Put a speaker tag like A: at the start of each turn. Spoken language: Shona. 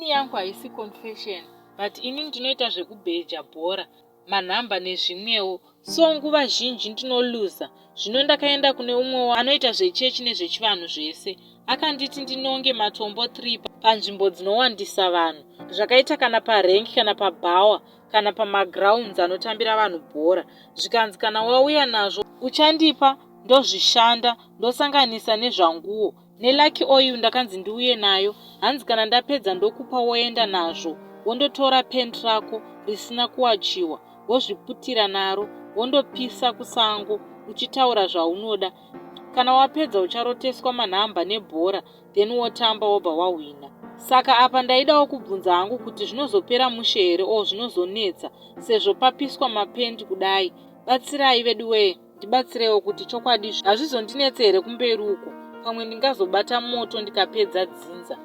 A: Inini yangu haisi confession but ini ndinoita zvekubheja bhora, manhamba nezvimwewo so nguva zhinji ndinoluza. Zvino ndakaenda kune umwewo anoita zvechechi nezvechivanhu zvese. Akanditi ndinonge matombo 3 panzvimbo dzinowandisa vanhu zvakaita kana parenki kana pabhawa kana pamagrounds anotambira vanhu bhora. Zvikanzi kana wauya nazvo uchandipa ndozvishanda ndosanganisa nezvanguwo. Nelucky oil ndakanzi ndiuye nayo hanzi kana ndapedza ndokupa woenda nazvo wondotora pant rako risina kuwachiwa wozviputira naro wondopisa kusango uchitaura zvaunoda kana wapedza ucharoteswa manhamba nebhora then wotamba wobva wahwina. Saka apa ndaidawo kubvunza hangu kuti zvinozopera mushe here or zvinozonetsa sezvo papiswa mapendi kudai. Batsirai veduwee ndibatsireiwo kuti chokwadi hazvizondinetse here kumberi uko pamwe ndingazobata moto ndikapedza dzinza.